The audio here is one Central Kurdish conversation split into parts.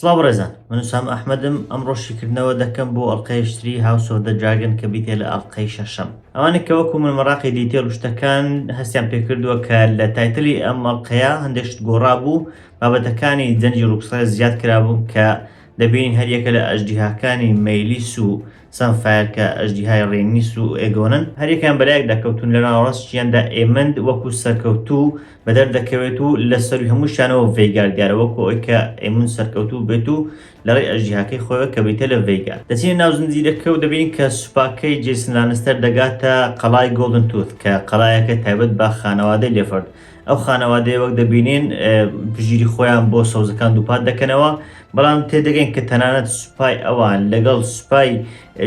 سڵاو بەڕێزان من وسام ئەحمەدم ئەمڕۆ شیکردنەوە دەکەم بۆ ئەڵقەیەکی تری House of the Dragon کە بریتیە لە ئەڵقەی شەشەم. ئەوانەی کە وەکو من مەراقی detail و شتەکان هەستیان پێکردووە کە لە title ی ئەم ئەڵقەیە هەندێک شت گۆڕابوو بابەتەکانی جەنگی ڕوکسڕێ زیاد کرابوون کە دەبینین هەریەکە لە ئەژدیهاکانی مەیلیس و سەنفایەر کە ئەژدیهای ڕێنیس و ئێگۆنن هەریەکەیان بەلایەکدا کەوتوون لە ناوەڕاستیاندا ئێمەند وەکو سەرکەوتوو بەدەر دەکەوێت و لە سەروی هەمووشیانەوە ڤەیگار دیارە وەکو ئەوەی کە ئێمون سەرکەوتوو بێت و لە ڕێی ئەژدیهاکەی خۆیەوە کە بریتیە لە ڤەیگار. دەچینە ناو زنجیرەکە و دەبینین کە سوپاکەی جەیسن لانستەر دەگاتە قەڵای گۆڵدن توث کە قەڵایەکە تایبەت بە خانەوادەی لێفۆرد. ئەو خانەوادەیە وەک دەبینین پشتگیری خۆیان بۆ سەوزەکان دووپات دەکەنەوە، بەڵام تێدەگەین کە تەنانەت سوپای ئەوان لەگەڵ سوپای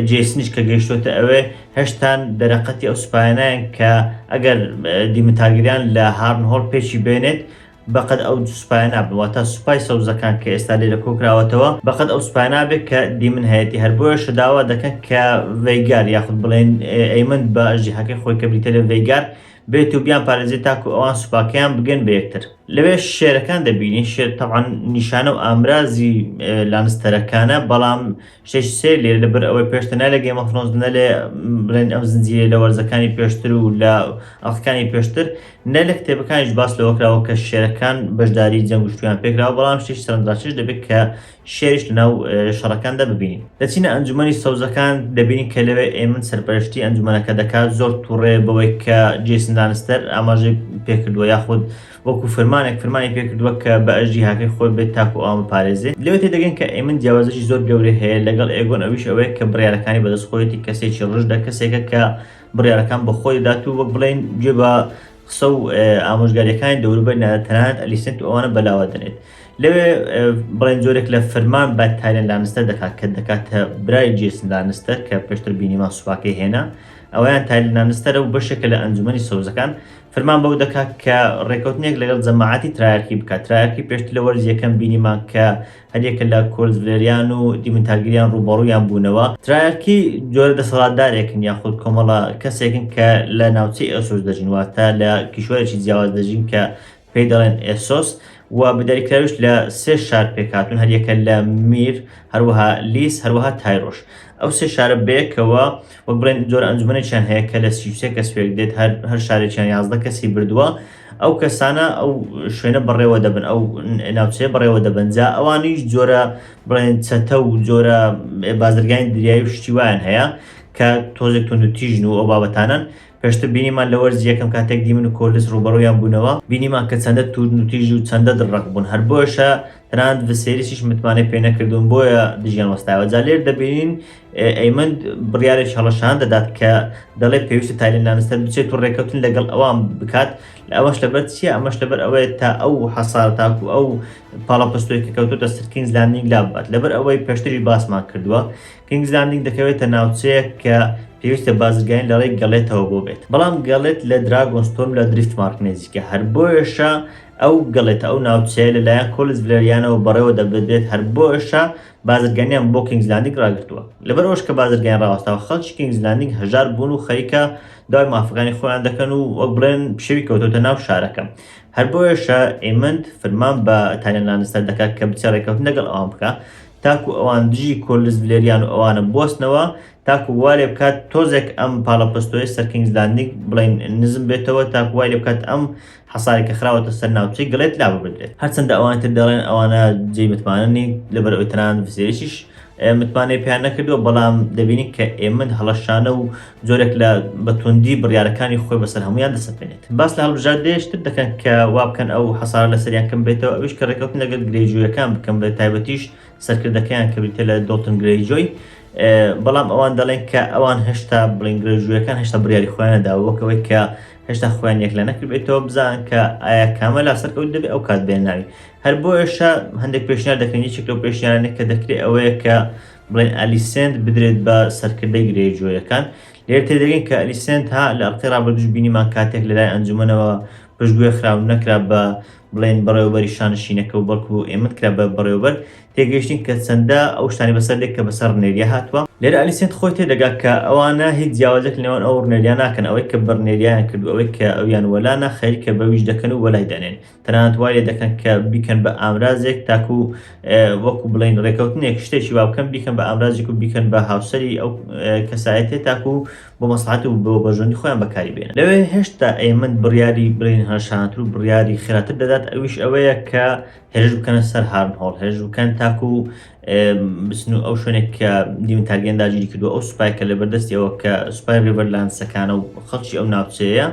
جەیسنیش کە گەیشتۆتە ئەوێ هێشتان دەرەقەتی ئەو سوپایە نایەن کە ئەگەر دیمن تارگریان لە هارنهۆڵ پێکی بێنێت بەقەد ئەو سوپایە نابن، واتە سوپای سەوزەکان کە ئێستا لێرە کۆکراوەتەوە بەقەد ئەو سوپایە نابێت کە دیمن هەیەتی، هەر بۆیەشە داوا دەکەن کە ڤەیگار یاخود بڵێن ئەیمەند بە ئەژدیهاکەی خۆی کە بریتیە لە ڤەیگار بێت و بیانپارێزێت تاکو ئەوان سوپاکەیان بگەن بە یەکتر. لەوێ شێرەکان دەبینین، شێر تەبعەن نیشانە و ئامرازی لانستەرەکانە، بەڵام شتێکی سەیر لێرە لەبەر ئەوەی پێشتر نە لە Game of Thrones نە لە بڵێن ئەم زنجیرەیە لە وەرزەکانی پێشتر و لە ئەڵقەکانی پێشتر نە لە کتێبەکانیش باس لەوە کراوە کە شێرەکان بەشداری جەنگ و شتویان پێکراوە، بەڵام شتێکی سەرنجڕاکێش دەبێت کە شێریش لەناو شەڕەکاندا ببینین. دەچینە ئەنجومەنی سەوزەکان دەبینین کە لەوێ ئێمن سەرپەرشتی ئەنجومەنەکە دەکات، زۆر توڕەیە بەوەی کە جەیسن لانستەر ئاماژەی پێکردووە یاخود وەکو فرمانێک فرمانی پێکردووە کە بە ئەژدیهاکەی خۆی بێت تاکو ئەوان بپارێزێ. لەوێ تێدەگەین کە ئێمن جیاوازیی زۆر گەورەی هەیە لەگەڵ ئێگۆن ئەویش ئەوەیە کە بڕیارەکانی بەدەست خۆیەتی کەسێکی ڕژدە کەسێکە کە بڕیارەکان بە خۆی دەدات و وەک بڵێین گوێ بە قسە و ئامۆژگاریەکانی دەوروبەر نادات تەنانەت ئەلیسنت و ئەوانە بەلاوە دەنێت لەوێ بڵێن جۆرێک لە فرمان بە تایرن لانستەر دەکات کە دەکاتە برای جێسن لانستەر کە پێشتر بینیمان سوپاکەی هێنا ئەویان تایرن لانستەرە و بەشێکە لە ئەنجومەنی سەوزەکان فرمان بەو دەکات کە ڕێکەوتنێک لەگەڵ جەماعەتی ترایەرکی بکات ترایەرکی پێشتر لە وەرز یەکەم بینیمان کە هەریەکە لە کۆلس ڤلێریان و دیمن تارگریان ڕووبەڕوویان بوونەوە. ترایەرکی جۆرە دەسەڵاتدارێکن یاخود کۆمەڵە کەسێکن کە لە ناوچەی ئێسۆس دەژین، واتە لە کیشوەرێکی جیاواز دەژین کە پێی دەڵێن ئێسۆس و بەدیاریکراویش لە سێ شار پێکهاتوون هەریەکە لە میر، هەروەها لیس، هەروەها تایرۆش. ئەو سێ شارە بەیەکەوە وەک بڵێن جۆرە ئەنجومەنێکیان هەیە کە لە 33 کەس پێک دێت هەر هەر شارێکیان 11 کەسی بردووە ئەو کەسانە ئەو شوێنە بەڕێوە دەبن ئەو ناوچەیە بەڕێوە دەبن جا ئەوانیش جۆرە بڵێن چەتە و جۆرە بازرگانی دریایی و شتی وایان هەیە کە تۆزێک توند و تیژن و ئەو بابەتانەن پێشتر بینیمان لە وەرزی یەکەم کاتێک دیمن و کۆلس ڕووبەڕوویان بوونەوە بینیمان کە چەندە توند و تیژ و چەندە دڕەق بوون هەر بۆیەشە تەنانەت ڤسێریسیش متمانەی پێ نەکردوون بۆیە دژیان وەستایەوە جا لێر دەبینین ئەیمەند بڕیارێکی هەڵەشانە دەدات کە دەڵێت پێویستە تایلن لانستەر بچێت و ڕێککەوتن لەگەڵ ئەوان بکات لە ئەوەش لەبەر چییە ئەمەش لەبەر ئەوەیە تا ئەو حەسارە تاکو ئەو پاڵەپەستۆی کە کەوتۆتە سەر کینگز لاندینگ لاببات لەبەر ئەوەی پێشتریش باسمان کردووە کینگز لاندینگ دەکەوێتە ناوچەیەک کە پێویستە بازرگانی لە ڕێی گەڵێتەوە بۆ بێت بەڵام گەڵێت لە دراگۆن ستۆرم لە دریفت مارک نزیکە هەر بۆیەشە ئەو گەڵێتە ئەو ناوچەیە لەلایەن کۆلس ڤلێریانەوە بەڕێوە دەبردرێت هەر بۆیەشە بازرگانیان بۆ کینگز لاندینگ ڕاگرتووە. لەبەر ئەوەش کە بازرگانی ڕاوەستاوە خەڵکی کینگز لاندینگ هەژار بوون و خەریکە داوای مافەکانی خۆیان دەکەن و وەک بڵێن پشێوی کەوتۆتە ناو شارەکە. هەر بۆیەشە ئێمەند فرمان بە تایرن لانستەر دەکات کە بچێ ڕێککەوتن لەگەڵ ئەوان بکا تاکو ئەوان دژی کۆلس ڤلێریان و ئەوانە بوەستنەوە تاکو وا لێ بکات تۆزێک ئەم پاڵەپەستۆیە سەر کینگز لاندینگ بڵێن نزم بێتەوە تاکو وای لێ بکات ئەم حەسارێک کە خراوەتە سەر ناوچەی گڵێت لاببردرێت. هەرچەندە ئەوانی تر دەڵێن ئەوانە جێی متمانە نین، لەبەر ئەوەی تەنانەت ڤسێریسیش متمانەی پێیان نەکردووە، بەڵام دەبینین کە ئێمن هەڵەشانە و جۆرێک لە بە توندی بڕیارەکانی خۆی بەسەر هەموویان دەسەپێنێت. باس لە هەڵبژاردەیەش تر دەکەن کە وا بکەن ئەو حەسارە لەسەریان کەم بێتەوە، ئەویش کە ڕێککەوتن لەگەڵ گرەیجۆیەکان بکەن، بە تایبەتیش سەرکردەکەیان کە بریتیە لە دۆڵتن گرەیجۆی، بەڵام ئەوان دەڵێن کە ئەوان هێشتا بڵێن گرەیجۆیەکان هێشتا بڕیاری خۆیان نەداوە، وەک ئەوەی کە هێشتا خۆیان یەکلا نەکردبێتەوە بزان کە ئایا کامە لا سەرکەوت دەبێت ئەو کات بێن ناوی هەر بۆیەشە هەندێک پێشنیار دەکرێن یەکێک لەو پێشنیارانە کە دەکرێت ئەوەیە کە بڵێن ئەلیسێنت بدرێت بە سەرکردەی گرێجۆیەکان لێر تێدەگەین کە ئەلیسێنت ها لە ئەڵقەی ڕابردووش بینیمان کاتێک لەلای ئەنجومەنەوە پشتگوێ خرا و نەکرا بە بڵێن بەڕێوەبەری شانشینەکە و بەڵکو ئێمەت کرا بە بەڕێوەبەر. تێگەیشتین کە چەندە ئەو شتانی بەسەر دێت کە بەسەر ڕنێریا هاتووە. لێرە ئەلیسێنت خۆی تێدەگا کە ئەوانە هیچ جیاوازێک لە نێوان ئەو و ڕنێریا ناکەن، ئەوەی کە بە ڕنێریایان کرد و ئەوەی کە ئەویان وەلا نا خەریکە بەویش دەکەن و وەلای دەنێن. تەنانەت وای لێ دەکەن کە بیکەن بە ئامرازێک تاکو وەکو بڵێین ڕێکەوتنێک شتێکی وا بکەن بیکەن بە ئامرازێک و بیکەن بە هاوسەری ئەو کەسایەتیە تاکو بۆ مەسڵەحەت و بۆ بەرژەوەندی خۆیان بەکاری بێنن. لەوێ هێشتا ئێمن بڕیاری بڵێین هەڵشانەتر و بڕیاری خێراتر دەدات ئەویش ئەوەیە کە هێرش بکەنە سەر هارنهۆڵ، هێرش بکەن تاکو بچن و ئەو شوێنێک کە دیمن تارگێن داگیری کردووە ئەو سوپای کە لەبەردەستی ئەوە کە سوپای ڕیڤەرلاندسەکانە و خەڵکی ئەو ناوچەیە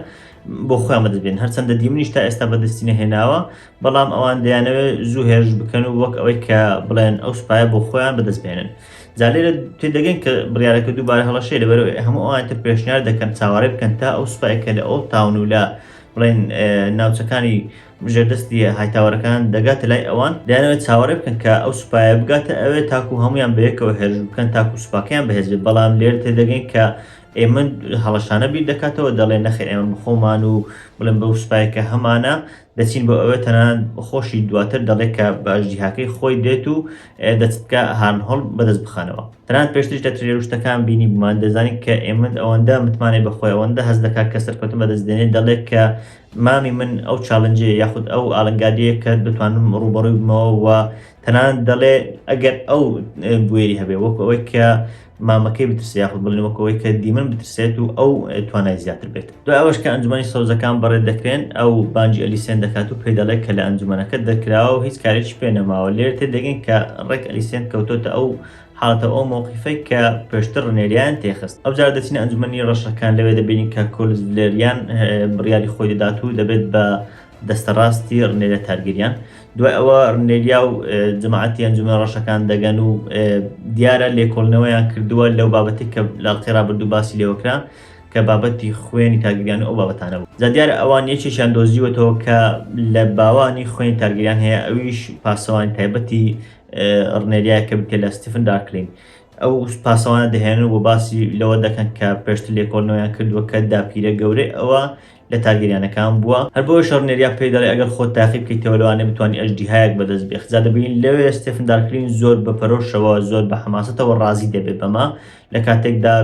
بۆ خۆیان بەدەست بێن هەرچەندە دیمنیش تا ئێستا بەدەستی نەهێناوە بەڵام ئەوان دەیانەوێت زوو هێرش بکەن و وەک ئەوەی کە بڵێن ئەو سوپایە بۆ خۆیان بەدەست بێنن جا لێرە تێدەگەن کە بڕیارەکە دووبارە هەڵەشەیە لەبەرئەوەی هەموو ئەوان تر پێشنیار دەکەن چاوەڕێ بکەن تا ئەو سوپایە کە لە ئۆڵد تاون و لە بڵێن ناوچەکانی ژێردەستی هایتاوەرەکان دەگاتە لای ئەوان، دەیانەوێت چاوەڕێ بکەن کە ئەو سوپایە بگاتە ئەوێ تاکو هەموویان بەیەکەوە هێرش بکەن تاکو سوپاکەیان بەهێز بێت، بەڵام لێرە تێدەگەین کە ئێمن هەڵەشانە بیر دەکاتەوە دەڵێ نەخێر ئێمە بەخۆمان و بڵێن بەو سوپایە کە هەمانە دەچین بۆ ئەوێ، تەنانەت خۆشی دواتر دەڵێ کە بە ئەژدیهاکەی خۆی دێت و دەچت کە هارنهۆڵ بەدەست بخەنەوە. تەنانەت پێشتریش لە trailer و شتەکان بینیبوومان دەزانین کە ئێمن ئەوەندە متمانەی بەخۆی ئەوەندە هەست دەکات کە سەرکەوتن بەدەست دێنێت دەڵێ کە مامی من ئەو challenge ەیە یاخود ئەو ئالنگاریەیە کە دەتوانم ڕووبەڕووی بمەوە و تەنانەت دەڵێ ئەگەر ئەو بوێری هەبێ وەکو ئەوەی کە مامەکەی بترسێ یاخود بڵێن وەکو ئەوەی کە دیمن بترسێت و ئەو توانای زیاتر بێت. دوای ئەوەش کە ئەنجومەنی سەوزەکان بەڕێ دەکرێن ئەو بانگی ئەلیسێنت دەکات و پێی دەڵێت کە لە ئەنجومەنەکە دەرکراوە و هیچ کارێکی پێ نەماوە. لێرە تێدەگەین کە ڕێک ئەلیسێنت کەوتۆتە ئەو حاڵەتە ئەو مەوقیفەی کە پێشتر ڕنێریان تێخست. ئەوجار دەچینە ئەنجومەنی ڕەشەکان، لەوێ دەبینین کە کۆلس ڤلێریان بڕیاری خۆی دەدات و دەبێت بە دەستە ڕاستی ڕنێریا تارگریان. دوای ئەوە ڕنێریا و جەماعەتی ئەنجومەنە ڕەشەکان دەگەن و دیارە لێکۆڵینەوەیان کردووە لەو بابەتەی کە لە ئەڵقەی ڕابردوو باسی لێوەکرا کە بابەتی خوێنی تارگریان و ئەو بابەتانە بوو. جا دیارە ئەوان یەکێکیان دۆزیوەتەوە کە لە باوانی خوێنی تارگریان هەیە ئەویش پاسەوانی تایبەتی ڕنێریایە کە بریتیە لە ستیفن دارکلین. ئەو پاسەوانە دەهێنن و باسی لەوە دەکەن کە پێشتر لێکۆڵینەوەیان کردووە کە داپیرە گەورەی ئەوە لە تارگێریانەکان بووە. هەر بۆیەشە ڕنێریا پێی دەڵێ ئەگەر خۆت تاقی بکەیتەوە لەوانەیە بتوانی ئەژدیهایەک بەدەست بێخ. جا دەبینین لەوێ ستێفن دارکلین زۆر بە پەرۆشەوە زۆر بە حەماسەتەوە ڕازی دەبێت بەمە لە کاتێکدا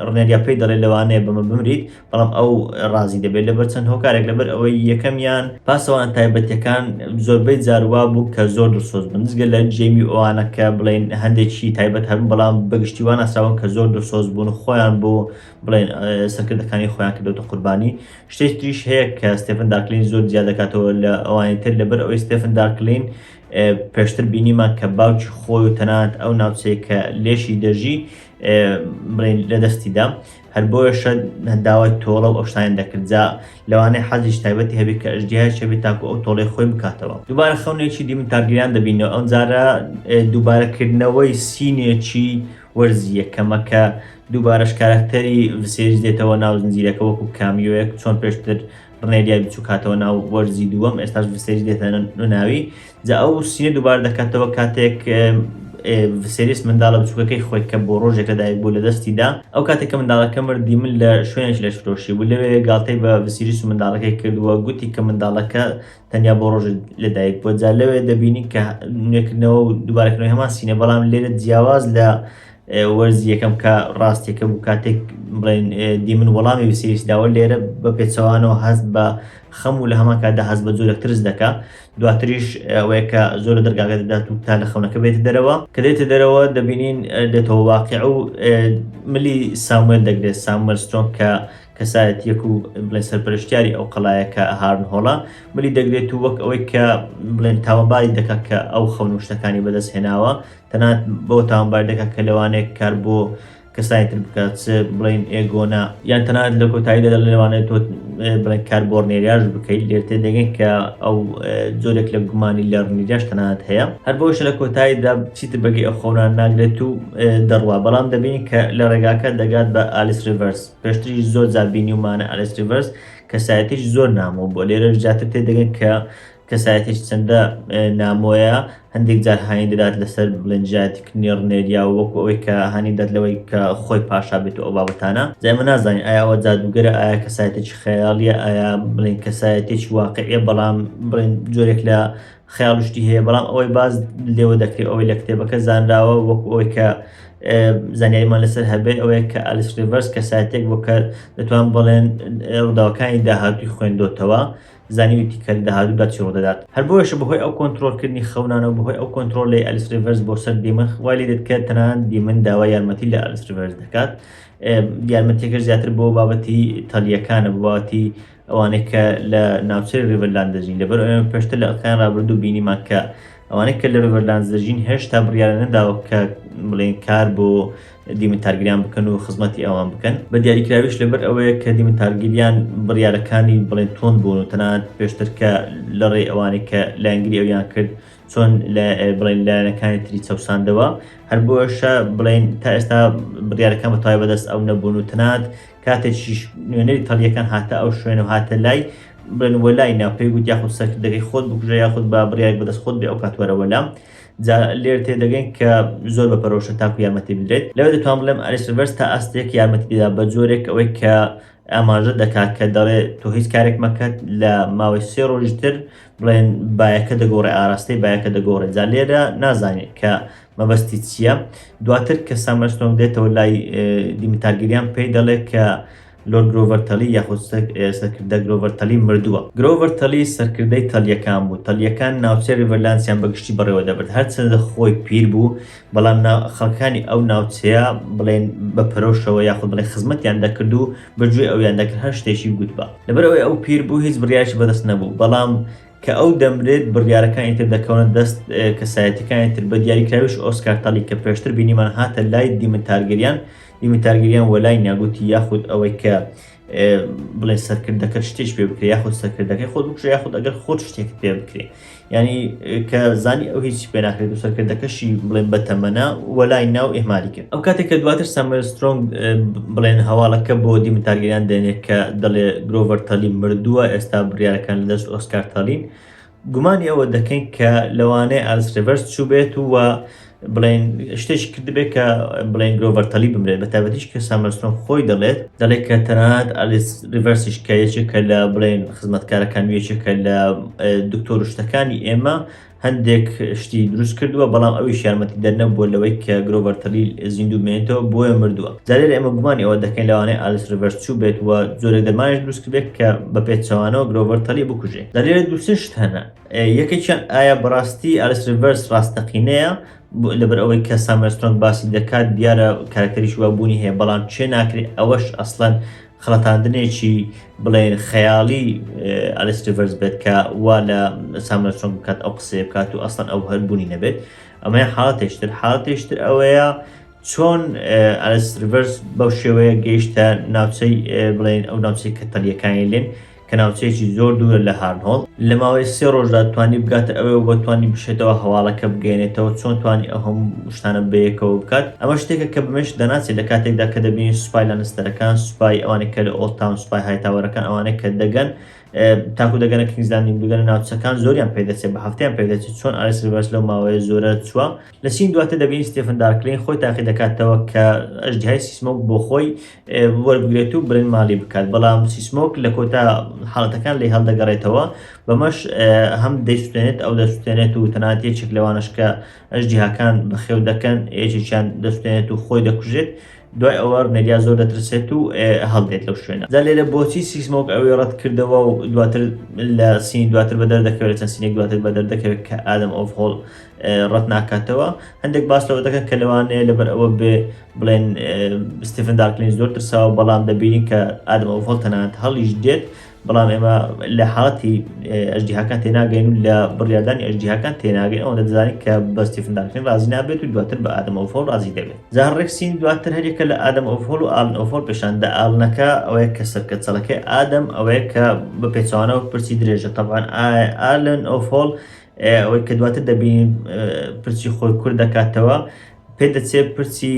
ڕنێریا پێی دەڵێ لەوانەیە بەمە بمریت بەڵام ئەو ڕازی دەبێت لەبەر چەند هۆکارێک لەبەر ئەوەی یەکەمیان پاسەوانە تایبەتیەکان زۆربەی جار وا بوو کە زۆر دڵسۆز بن جگە لە جێمی ئەوانە کە بڵێن هەندێکی تایبەت هەبن بەڵام بەگشتی وا ناسراون کە زۆر دڵسۆز بوون خۆیان بۆ بڵێن سەرکردەکانی خۆیان کردوتە قوربانی. شتێکی تریش هەیە کە ستێفن دارکلین زۆر جیا دەکاتەوە لە ئەوانی تر لەبەر ئەوەی ستێفن دارکلین پێشتر بینیمان کە باوکی خۆی و تەنانەت ئەو ناوچەیە کە لێشی دەژی بڵێن لە دەستیدا هەر بۆیەشە داوای تۆڵە و ئەو شتانە دەکرد جا لەوانەیە حەزیش تایبەتی هەبێت کە ئەژدیهایش هەبێت تاکو ئەو تۆڵەی خۆی بکاتەوە. دووبارە خەونێکی دیمن تارگریان دەبینەوە ئەمجارە دووبارەکردنەوەی scene ێکی وەرزی یەکەمە کە دووبارەش کارەکتەری ڤسێریس دێتەوە ناو زنجیرەکە وەکو cameo یەک چۆن پێشتر ڕنێریای بچوک هاتەوە ناو وەرزی دووەم ئێستاش ڤسێریس دێتە ناوی جا ئەو scene ە دووبارە دەکاتەوە کاتێک ڤسێریس منداڵە بچووکەکەی خۆی کە بۆ ڕۆژێک لەدایک بوو لە دەستی دا ئەو کاتێک کە منداڵەکە مرد دیمن لە شوێنێکی لەشفرۆشی بوو لەوێ گاڵتەی بە ڤسیریس و منداڵەکەی کرد و گوتی کە منداڵەکە تەنیا بۆ ڕۆژێک لەدایک بووە جا لەوێ دەبینی کە نوێکردنەوە و دووبارەکردنەوەی هەمان scene ە بەڵام لێرە جیاواز لە وەرزی یەکەم کە ڕاستیەکە بوو کاتێک بڵێن دیمن وەڵامی وسیریس داوە لێرە بە پێچەوانەوە هەست بە خەم و لە هەمان کاتدا هەست بە جۆرێک ترس دەکا دواتریش ئەوەیە کە زۆر لە دەرگاکە دەدات و تا لە خەونەکە بێتە دەرەوە کە دێتە دەرەوە دەبینین دێتەوە واقع و ملی ساموێل دەگرێت ساموێل سترۆنگ کە کەسایەتیەک و بڵێن سەرپەرشتیاری ئەو قەڵایە کە هارن هۆڵە ملی دەگرێت و وەک ئەوەی کە بڵێن تاوانباری دەکات کە ئەو خەون و شتەکانی بەدەست هێناوە تەنانەت بەوە تاوانبار دەکات کە لەوانەیە کار بۆ کەسانی تر بکات چ بڵێین ئێگۆنا یان تەنانەت لە کۆتاییدا دەڵێ لەوانەیە تۆ بڵێن کار بۆ ڕنێریاش بکەیت لێر تێدەگەین کە ئەو جۆرێک لە گومانی لە ڕنیریاش تەنانەت هەیە هەر بۆیشە لە کۆتاییدا چیتر بەگەی ئەو خەونان ناگرێت و دەڕوا بەڵام دەبینین کە لە ڕێگاکە دەگات بە ئالیس ریڤەرس پێشتریش زۆر جار بینیومانە ئالیس ریڤەرس کەسایەتیش زۆر نامۆ بووە لێرەش زیاتر تێدەگەن کە. کەسایەتێکی چەندە نامۆیە، هەندێک جار هانی دەدات لەسەر بڵێن دژایەتیکردنی ڕنێریا و وەکو ئەوەی کە هانی دەدات لەوەی کە خۆی پاشا بێت و ئەو بابەتانە. جا ئێمە نازانین ئایا ئەوە جادووگەرە، ئایا کەسایەتێکی خەیاڵیە، ئایا بڵێن کەسایەتێکی واقعیە، بەڵام بڵێن جۆرێک لە خەیاڵ و شتی هەیە. بەڵام ئەوەی باس لێوە دەکرێت، ئەوەی لە کتێبەکە زانراوە، وەکو ئەوەی کە زانیاریمان لەسەر هەبێت، ئەوەیە کە ئالیس ڕیڤەرس کەسایەتێک بوو کە دەتوان بڵێن ڕووداوەکانی داهاتووی خوێندۆتەوە، زانیویەتی کە لە داهاتوودا چی ڕوودەدات. هەر بۆیەشە بەهۆی ئەو کۆنترۆڵکردنی خەونانە و بەهۆی ئەو کۆنترۆڵەی ئەلیس ڕیڤەرس بۆ سەر دیمن وای لێدێت کە تەنانەت دیمن داوای یارمەتی لە ئەلیس ڕیڤەرس دەکات. یارمەتیەکەش زیاتر بۆ بابەتی تەلیەکانە، بۆ بابەتی ئەوانەی کە لە ناوچەی ڕیڤەرلاند دەژین. لەبەر ئەوەی پێشتر لە ئەڵقەیان ڕابردوو بینیمان کە ئەوانەی کە لە ڕیڤەرلاندز دەژین هێشتا بڕیاریان نەداوە کە بڵێن کار بۆ دیمن تارگریان بکەن و خزمەتی ئەوان بکەن. بە دیاریکراویش لەبەر ئەوەیە کە دیمن تارگریان بڕیارەکانی بڵێن توند بوون و تەنانەت پێشتر کە لە ڕێی ئەوانەی کە لایەنگری ئەویان کرد چۆن بڵێن لایەنەکانی تری چەوساندەوە، هەر بۆیەشە بڵێن تا ئێستا بڕیارەکان بە تەواوی بەدەست ئەو نەبوون و تەنانەت کاتێکیش نوێنەری تەڵیەکان هاتە ئەو شوێنە و هاتە لای بڵێن وەلای نا پێی گوت یاخود سەرکردەکەی خۆت بکوژە یاخود بە بڕیارێک بەدەست خۆت بێ ئەو کات وەرە وەلام. جا لێرە تێدەگەین کە زۆر بە پەرۆشە تاکو یارمەتی بدرێت. لەوێ دەتوانم بڵێم ئالیس ڕیڤەرس تا ئاستێک یارمەتی دەدا بە جۆرێک ئەوەی کە ئاماژە دەکات کە دەڵێ تۆ هیچ کارێک مەکە لە ماوەی سێ ڕۆژی تر بڵێن بایەکە دەگۆڕێ، ئاراستەی بایەکە دەگۆڕێ. جا لێرە نازانین کە مەبەستی چییە. دواتر کە ساموێل سترۆنگ دێتەوە لای دیمن تارگیریان پێی دەڵێ کە لۆرد گرۆڤەر تەلی یاخود سەرکردە گرۆڤەر تەلی مردووە. گرۆڤەر تەلی سەرکردەی تەلیەکان بوو. تەلیەکان ناوچەی ڕیڤەرلاندسیان بە گشتی بەڕێوە دەبرد. هەرچەندە خۆی پیر بوو، بەڵام خەڵکانی ئەو ناوچەیە بڵێن بە پەرۆشەوە یاخود بڵێن خزمەتیان دەکرد و بە گوێی ئەویان دەکرد هەر شتێکی گوتبا. لەبەرئەوەی ئەو پیر بوو هیچ بڕیارێکی بەدەست نەبوو، بەڵام کە ئەو دەمرێت بڕیارەکانی تر دەکەونە دەست کەسایەتیەکانی تر، بە دیاریکراویش ئۆسکار تەلی کە پێشتر بینیمان هاتە لای دیمن تارگریان، دیمن تارگریان وەلای نا گوتی یاخود ئەوەی کە بڵێن سەرکردەکەت شتێک پێ بکرێ یاخود سەرکردەکەی خۆت بکوژە یاخود ئەگەر خۆت شتێکت پێ بکرێ، یعنی کە زانی ئەو هیچی پێ ناکرێت و سەرکردەکەشی بڵێن بەتەمەنە وەلای نا و ئیهمالی کرد. ئەو کاتێک کە دواتر ساموێل سترۆنگ بڵێن هەواڵەکە بۆ دیمن تارگریان دێنێ کە دەڵێ گرۆڤەر تەلی مردووە، ئێستا بڕیارەکان لە دەست ئۆسکار تەلین، گومانی ئەوە دەکەین کە لەوانەیە ئالیس ڕیڤەرس چووبێت و بڵێن شتێکی کردبێت کە بڵێن گرۆڤەر تەلی بمرێت، بە تایبەتیش کە ساموێل سترۆنگ خۆی دەڵێت دەڵێت کە تەنانەت ئالیس ڕیڤەرسیش کە یەکێکە لە بڵێن خزمەتکارەکان و یەکێکە لە دکتۆر و شتەکانی ئێمە هەندێک شتی دروست کردووە، بەڵام ئەویش یارمەتیدەر نەبووە لەوەی کە گرۆڤەر تەلی زیندوو بمێنێتەوە، بۆیە مردووە. جا لێرە ئێمە گومانی ئەوە دەکەین لەوانەیە ئالیس ڕیڤەرس چووبێت و جۆرێک دەرمانیش دروست کردبێت کە بە پێچەوانەوە گرۆڤەر تەلی بکوژێ. جا لێرە دوو سێ شت هەنە، یەکێکیان ئایا بەڕاستی ئالیس ڕیڤەرس ڕاستەقینەیە؟ لەبەر ئەوەی کە ساموێل سترۆنگ باسی دەکات دیارە کارەکتەریش وا بوونی هەیە، بەڵام چێ ناکرێت ئەوەش ئەسڵەن خەڵەتاندنێکی بڵێن خەیاڵی ئالیس ریڤەرز بێت کە وا لە ساموێل سترۆنگ بکات ئەو قسەیە بکات و ئەسڵەن ئەو هەر بوونی نەبێت. ئەمە حاڵەتێکتر. حاڵەتێکتر ئەوەیە چۆن ئالیس ریڤەرز بەو شێوەیە گەیشتە ناوچەی بڵێن ئەو ناوچەی کە تەلیەکانی لێن کە ناوچەیەکی زۆر دوورە لە هارنهۆڵ، لە ماوەی سێ ڕۆژدا توانی بگاتە ئەوێ و توانی بشێتەوە هەواڵەکە بگەیەنێتەوە، چۆن توانی ئەو هەموو شتانە بەیەکەوە بکات؟ ئەمە شتێکە کە بە مێشک دەناچێت لە کاتێکدا کە دەبینین سوپای لانستەرەکان، سوپای ئەوانەی کە لە ئۆڵد تاون، سوپای هایتاوەرەکان، ئەوانەی کە دەگەن تاکو دەگەنە کینگز لاندینگ، بگەنە ناوچەکان زۆریان پێدەچێت، بە هەفتەیان پێدەچێت، چۆن ئالیس ریڤەرس لەو ماوەیە زۆرە چووە؟ لە scene دواتر دەبینین ستێفن دارکلین خۆی تاقی دەکاتەوە کە ئەژدیهای سیسمۆک بۆ خۆی وەربگرێت و برن ماڵی بکات، بەڵام سیسمۆک لە کۆتا حاڵەتەکان لێی هەڵدەگەڕێتەوە، بەمەش هەم دەیسوتێنێت ئەو دەسوتێنێت و تەنانەت یەکێک لەوانەش کە ئەژدیهاکان بەخێو دەکەن یەکێکیان دەسوتێنێت و خۆی دەکوژێت. دوای ئەوە ڕنێریا زۆر دەترسێت و هەڵدێت لەو شوێنە. جا لێرە بۆچی سیسمۆک ئەوی ڕەت کردەوە و دواتر لە scene ی دواتر بەدەر دەکەوێت، لە چەند scene ێک دواتر بەدەر دەکەوێت کە ئادەم ئۆف هۆڵ ڕەت ناکاتەوە. هەندێک باس لەوە دەکەن کە لەوانەیە لەبەر ئەوە بێ بڵێن ستیفن دارکلین زۆر ترساوە، بەڵام دەبینین کە ئادەم ئۆف هۆڵ تەنانەت هەڵیش دێت، بەڵام ئێمە لە حاڵەتی ئەژدیهاکان تێناگەین و لە بڕیاردانی ئەژدیهاکان تێناگەین، ئەوەندە دەزانین کە بە ستیفن دارکلین ڕازی نابێت و دواتر بە ئادەم ئۆف هۆڵ ڕازی دەبێت. جا ڕێک scene دواتر هەریەکە لە ئادەم ئۆف هۆڵ و ئالن ئۆف هۆڵ پێشان دا. ئالنەکە ئەوەیە کە سەرکەچەڵەکەی ئادەم ئەوەیە کە بە پێچەوانەوە پرچی درێژە. تەبعەن ئالن ئۆف هۆڵ ئەوەی کە دواتر دەبینین پرچی خۆی کورت دەکاتەوە، پێدەچێت پرچی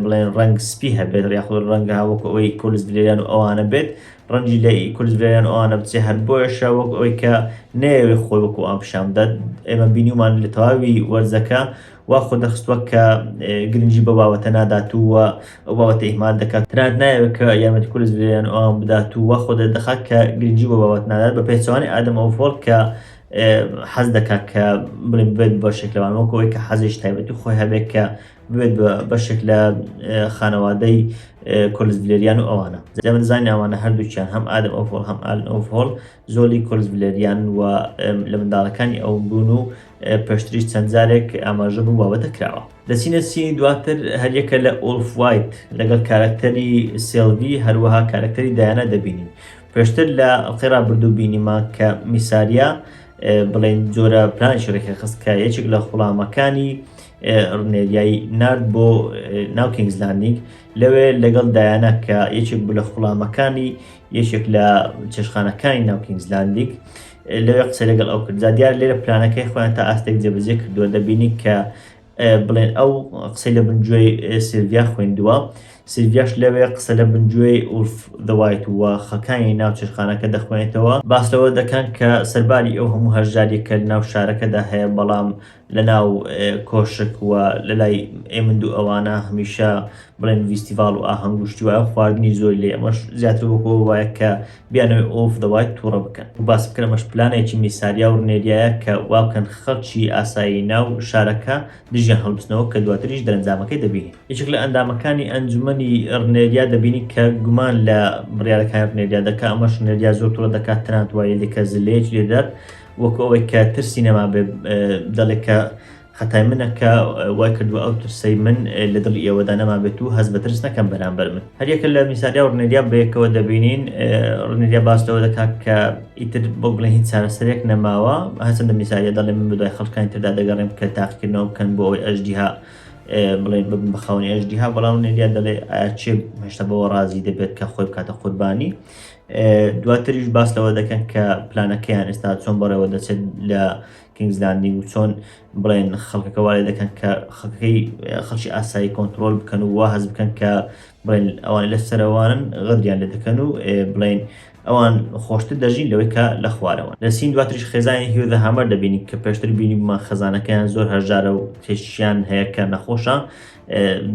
بڵێن ڕەنگ سپی هەبێت یاخود ڕەنگە وەکو ئەوەی کۆلس ڤلێریان و ئەوانە بێت. ڕەنجی لە کۆلیس ڤالێریان ئەوانە بچێ هەر بۆیەشە وەک ئەوەی کە نەیەوێ خۆی وەکو ئەوان پیشان بدات ئێمە بینیومان لە تەواوی وەرزەکە وا خۆ دەخستووە کە گرنگی بە بابەتە نادات و ئەو بابەتە ئیهمال دەکات تەنانەت نایەوێت کە یارمەتی کۆلیس ڤالێریان ئەوان بدات و وا خۆ دەردەخات کە گرنگی بە بابەت نادات بە پێچەوانەی ئادەم ئۆفۆڵ کە حەز دەکات کە بڵێ ببێت بەشێک لەوان وەکو ئەوەی کە حەزێکی تایبەتی خۆی هەبێت کە ببێت بە بەشێک لە خانەوادەی کۆلیس ڤالێریان و ئەوانە ئێمە دەزانین ئەوانە هەردووکیان هەم ئادەم ئۆفۆڵ هەم ئالن ئۆفۆڵ زۆلی کۆلیس ڤالێریان و لە منداڵەکانی ئەو بوون و پێشتریش چەند جارێک ئاماژە بەو بابەتە کراوە. دەچینە scene ی دواتر هەریەکە لە ئۆڵف وایت لەگەڵ کارەکتەری سێلڤی هەروەها کارەکتەری دایانا دەبینین. پێشتر لە ئەڵقەی ڕابردوو بینیمان کە میساریا بڵێن جۆرە پلانێکی ڕێکخست کە یەکێک لە خوڵامەکانی ڕنێریای نارد بۆ ناو کینگز لاندینگ لەوێ لەگەڵ دایانا کە یەکێک بوو لە خوڵامەکانی یەکێک لە چێشخانەکانی ناو کینگز لاندینگ لەوێ قسەی لەگەڵ ئەو کرد جا دیار لێرە پلانەکەی خۆیان تا ئاستێک جێبەجێ کردووە دەبینی کە بڵێن ئەو قسەی لە بنگوێی سیلڤیا خوێندووە سیلڤیاش لەوێ قسە لە بنگوێی ئولف ذە وایت و خەڵکانی ناو چێشخانەکە دەخوێنێتەوە باس لەوە دەکەن کە سەرباری ئەو هەموو هەژاریە کە ناو شارەکەدا هەیە بەڵام لە ناو کۆشک و لە لای ئێمند و ئەوانە هەمیشە بڵێن ڤیستیڤاڵ و ئاهەنگ و شتی وایە خواردنی زۆری لێ ئەمەش زیاتر وەکو ئەوە وایە کە بیانەوێ ئۆف دە وایت تووڕە بکەن و باس بکەن ئەمەش پلانێکی میساریا و ڕنێریایە کە وا بکەن خەڵکی ئاسایی ناو شارەکە دژیان هەڵبستنەوە کە دواتریش دەرەنجامەکەی دەبینین. یەکێک لە ئەندامەکانی ئەنجومەنی ڕنێریا دەبینی کە گومان لە بڕیارەکانی ڕنێریا دەکا ئەمەش ڕنێریا زۆر توڕە دەکات تەنانەت وای لێ کە زلەیەکی لێدات وەکو ئەوەی کە ترسی نەمابێ دەڵێ کە خەتای منە کە وای کردووە ئەو ترسەی من لە دڵی ئێوەدا نەمابێت و هەست بە ترس نەکەن بەرامبەر من. هەریەکە لە میساریا و ڕنێریا بەیەکەوە دەبینین ڕنێریا باس لەوە دەکات کە ئیتر بۆ بڵێن هیچ چارەسەرێک نەماوە هەرچەندە میساریا دەڵێ من بەدوای خەڵکانی تردا دەگەڕێم کە تاقیکردنەوە بکەن بۆ ئەوەی ئەژدیها بڵێن ببن بە خاوەنی ئەژدیها بەڵام ڕنێریا دەڵێ ئایا کێ هێشتا بەوە ڕازی دەبێت کە خۆی بکاتە قوربانی دواتریش باس لەوە دەکەن کە پلانەکەیان ئێستا چۆن بەڕێوە دەچێت لە کینگز لاندینگ و چۆن بڵێن خەڵکەکە وا لێ دەکەن کە خەڵکەکەی خەڵکی ئاسایی کۆنترۆل بکەن و وا هەست بکەن کە بڵێن ئەوان لە سەرەوانن غەدریان لێ دەکەن و بڵێن ئەوان خۆشتر دەژین لەوەی کە لە خوارەوە لە scene دواتریش خێزانی هیو ذە هامەر دەبینین کە پێشتر بینیبوومان خەزانەکەیان زۆر هەژارە و کێشیان هەیە کە نەخۆشە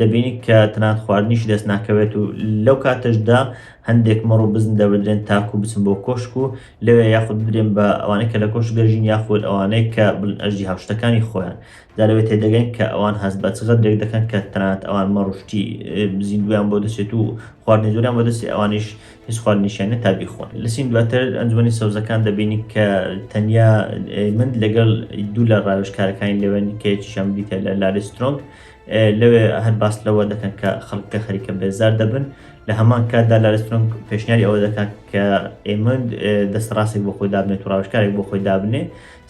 دەبینی کە تەنانەت خواردنیشی دەست ناکەوێت و لەو کاتەشدا هەندێک مەڕ و بزن دەبردرێن تاکو بچن بۆ کۆشک و لەوێ یاخود بدرێن بە ئەوانەی کە لە کۆشک دەژین یاخود ئەوانەی کە بڵێن ئەژدی هاوشتەکانی خۆیان جا لەوێ تێدەگەن کە ئەوان هەست بە چ غەدرێک دەکەن کە تەنانەت ئەوان مەڕ و شتی زیندویان بۆ دەچێت و خواردنی زۆریان بۆ دەچێت ئەوانیش هیچ خواردنیشیان نیە تا بیخۆن. لە scene دواتر ئەنجومەنی سەوزەکان دەبینی کە تەنیا من لەگەڵ دوو لە ڕاوێژکارەکانی لەوێن کە یەکیشیان بریتیە لە لاری سترۆنگ لەوێ هەر باس لەوە دەکەن کە خەڵکەکە خەریکە بێزار دەبن لە هەمان کاتدا لاری سترۆنگ پێشنیاری ئەوە دەکات کە ئێمند دەستڕاستێک بۆ خۆی دابنێت و ڕاوێژکارێک بۆ خۆی دابنێ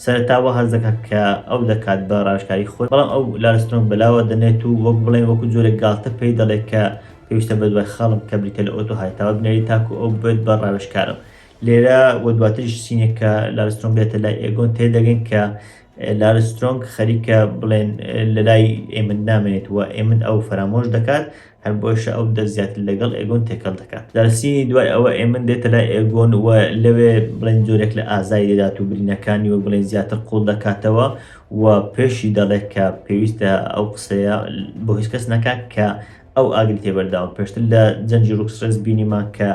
سەرەتا وا هەست دەکات کە ئەو دەکات بە ڕاوێژکاری خۆی بەڵام ئەو لاری سترۆنگ بەلاوە دەنێت و وەک بڵێن وەکو جۆرێک گاڵتە پێی دەڵێت کە پێویستە بەدوای خاڵم کە بریتیە لە ئۆتۆ هایتاوە بنێری تاکو ئەو ببێت بە ڕاوێژکارم لێرە و دواتریش scene ێک کە لاری سترۆنگ دێتە لای ئێگۆن تێدەگەین کە لاری سترۆنگ خەریکە بڵێن لەلای ئێمن نامێنێت و ئێمن ئەو فەرامۆش دەکات هەر بۆیشە ئەو دەست زیاتر لەگەڵ ئێگۆن تێکەڵ دەکات لە scene ی دوای ئەوە ئێمن دێتە لای ئێگۆن و لەوێ بڵێن جۆرێک لە ئازاری دەدات و برینەکانی وەک بڵێن زیاتر قوڵ دەکاتەوە و پێشی دەڵێت کە پێویستە ئەو قسەیە بۆ هیچ کەس نەکات کە ئەو ئاگری تێبەرداوە پێشتر لە جەنگی ڕوکسڕێس بینیمان کە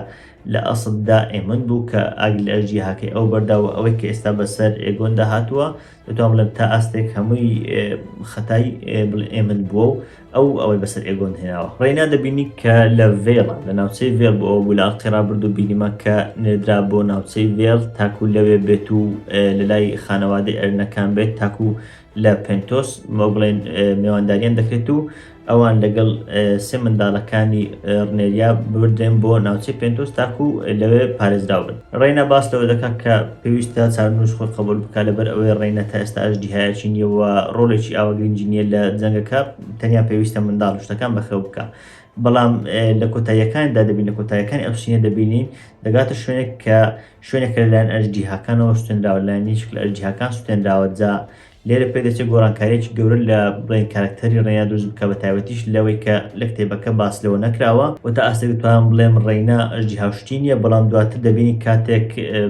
لە ئەسڵدا ئێمن بوو کە ئاگری لە ئەژدیهاکەی ئەو بەردا و ئەوەی کە ئێستا بەسەر ئێگۆندا هاتووە دەتوانم بڵێم تا ئاستێک هەمووی خەتای ئێمن بووە و ئەو ئەوەی بەسەر ئێگۆن هێناوە ڕێینا دەبینی کە لە ڤێڵە لە ناوچەی ڤێڵ بۆ ئەوە بوو لە ئەڵقەی ڕابردوو بینیمان کە نێردرا بۆ ناوچەی ڤێڵ تاکو لەوێ بێت و لە لای خانەوادەی ئەرنەکان بێت تاکو لە پێنتۆس بۆ بڵێن مێوانداریان دەکرێت و ئەوان لەگەڵ سێ منداڵەکانی ڕنێریا ببردرێن بۆ ناوچەی پێنتۆس تاکو لەوێ پارێزراو بن. ڕێینا باس لەوە دەکات کە پێویستە چارەنووس خۆی قبوڵ بکات لەبەر ئەوەی ڕێینا تا ئێستا ئەژدیهایەکی نییە و ڕۆڵێکی ئاوا گرنگی نییە لە جەنگەکە تەنیا پێویستە منداڵ و شتەکان بەخێو بکات بەڵام لە کۆتاییەکاندا دەبین لە کۆتاییەکانی ئەو scene ە دەبینین دەگاتە شوێنێک کە شوێنێکە لەلایەن ئەژدیهاکانەوە سوتێنراوە لەلایەن یەکێک لە ئەژدیهاکان سوتێنراوە جا لێرە پێدەچێت گۆڕانکارییەکی گەورە لە بڵێین کارەکتەری ڕێینا دروست بکات بە تایبەتیش لەوەی کە لە کتێبەکە باس لەوە نەکراوە و تا ئاستێک دەتوانم بڵێم ڕێینا ئەژدیها و شتی نییە بەڵام دواتر دەبینین کاتێک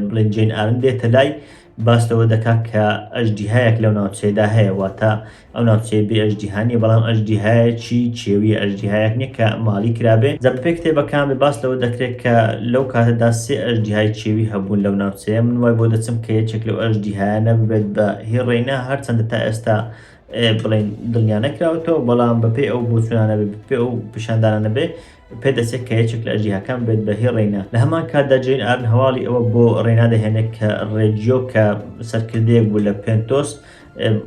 بڵێن جەین ئارن دێتە لای باس لەوە دەکات کە ئەژدیهایەک لەو ناوچەیەدا هەیە واتە ئەو ناوچەیە بێ ئەژدیها نییە بەڵام ئەژدیهایەکی کێویە ئەژدیهایەک نییە کە ماڵی کرابێ جا بەپێی کتێبەکان بێ باس لەوە دەکرێت کە لەو کاتەدا سێ ئەژدیهای کێوی هەبوون لەو ناوچەیە من وای بۆ دەچم کە یەکێک لەو ئەژدیهایانە ببێت بە هی ڕێینا هەرچەندە تا ئێستا بڵێن دڵنیا نەکراوەتەوە بەڵام بەپێی ئەو بۆچوونانە بێ بەپێی ئەو پیشاندانانە بێ پێدەچێت کە یەکێک لە ئەژدیهاکان بێت بە هی ڕێینا. لە هەمان کاتدا جەین ئارن هەواڵی ئەوە بۆ ڕێینا دەهێنێت کە ڕێجیۆ کە سەرکردەیەک بوو لە پێنتۆس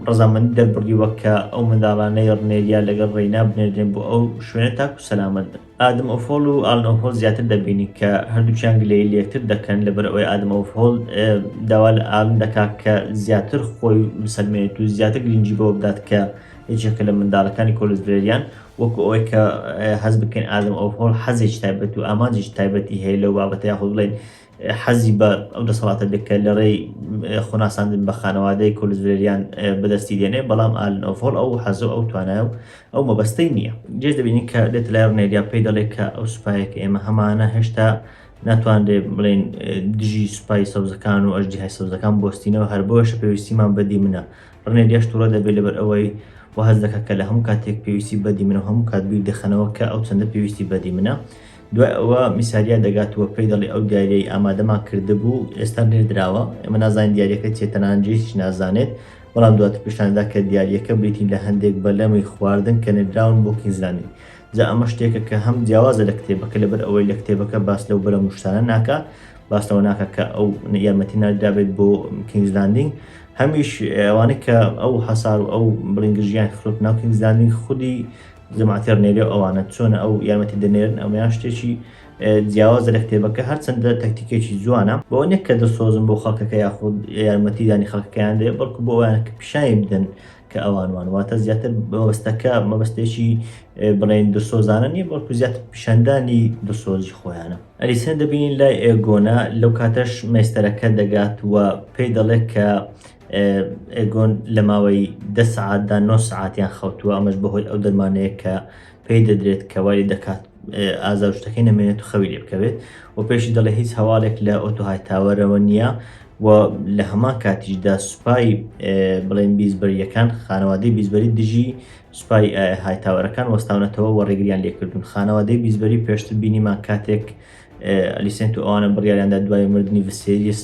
ڕەزامەندی دەربڕیوە کە ئەو منداڵانەی ڕنێریا لەگەڵ ڕێینا بنێردرێن بۆ ئەو شوێنە تاکو سەلامەت بن. ئادم ئۆفۆڵ و ئالن ئۆفۆڵ زیاتر دەبینین کە هەردووکیان گلەیی لە یەکتر دەکەن لەبەر ئەوەی ئادم ئۆفۆڵ داوا لە ئالن دەکات کە زیاتر خۆی بسەلمێنێت و زیاتر گرنگی بەوە بدات کە یەکێکە لە منداڵەکانی کۆلس ڤلێریان وەکو ئەوەی کە هەست بکەین ئادەم ئۆفهۆڵ حەزێکی تایبەت و ئامانجێکی تایبەتی هەیە لەو بابەتە یاخود بڵێن حەزی بە ئەو دەسەڵاتە بێت کە لە ڕێی خۆناساندن بە خانەوادەی کۆلس ڤلێریان بەدەستی دێنێ بەڵام ئالن ئۆفهۆڵ ئەو حەز و ئەو توانای و ئەو مەبەستەی نییە. جێش دەبینین کە دێتە لای ڕنێریا پێی دەڵێ کە ئەو سوپایە کە ئێمە هەمانە هێشتا ناتوانرێ بڵێن دژی سوپای سەوزەکان و ئەژدیهای سەوزەکان بوەستینەوە هەر بۆیەشە پێویستیمان بە دیمنە ڕنێریاش توڕە دەبێت لەبەر ئەوەی وا هەست دەکات کە لە هەموو کاتێک پێویستی بە دیمنە و هەموو کات بیر دەخەنەوە کە ئەو چەندە پێویستی بە دیمنە. دوای ئەوە میساریا دەگات و پێی دەڵێ ئەو دیاریەی ئامادەمان کردبوو ئێستا نێردراوە، ئێمە نازانین دیاریەکە چیە تەنانەت جەیسیش نازانێت، بەڵام دواتر پیشان دەدا کە دیاریەکە بریتین لە هەندێک بەلەمی خواردن کە نێردراون بۆ کینگز لاندینگ. جا ئەمە شتێکە کە هەم جیاوازە لە کتێبەکە لەبەر ئەوەی لە کتێبەکە باس لەو بەلەم و شتانە ناکا، باس لەوە ناکا کە ئەو یارمەتی ناردرابێت بۆ کینگز لاندینگ، هەمیش ئەوانەی کە ئەو حەسار و ئەو بڵین گرژیان خستۆتە ناو کینگز لاندینگ خودی جەماعەتی ڕنێری و ئەوانە چۆنە ئەو یارمەتی دەنێرن ئەمەیان شتێکی جیاوازە لە کتێبەکە هەرچەندە تەکتیکێکی جوانە بۆ نیە کە دڵسۆزن بۆ خەڵکەکە یاخود یارمەتیدانی خەڵکەکەیان دێ بەڵکو بۆ ئەویان کە پیشانی بدەن کە ئەوان وان واتە زیاتر مەبەستەکە مەبەستێکی بڵێن دڵسۆزانە نییە بەڵکو زیاتر پیشاندانی دڵسۆزی خۆیانە. ئەلیسن دەبینین لای ئێگۆنە لەو کاتەش مەیستەرەکە دەگات و پێی دەڵێت کە ئێگۆن لە ماوەی دە سەعاتدا نۆ سەعاتیان خەوتووە ئەمەش بەهۆی ئەو دەرمانەیە کە پێی دەدرێت کە وای دەکات ئازار و شتەکەی نەمێنێت و خەوی لێ بکەوێت و پێشی دەڵێ هیچ هەواڵێک لە ئۆتۆ هایتاوەرەوە نییە و لە هەمان کاتیشدا سوپای بڵێن بیزبەریەکان خانەوادەی بیزبەری دژی سوپای هایتاوەرەکان وەستاونەتەوە و ڕێگریان لێکردوون. خانەوادەی بیزبەری پێشتر بینیمان کاتێک ئەلیسێنت و ئەوانە بڕیاریاندا دوای مردنی ڤسێریس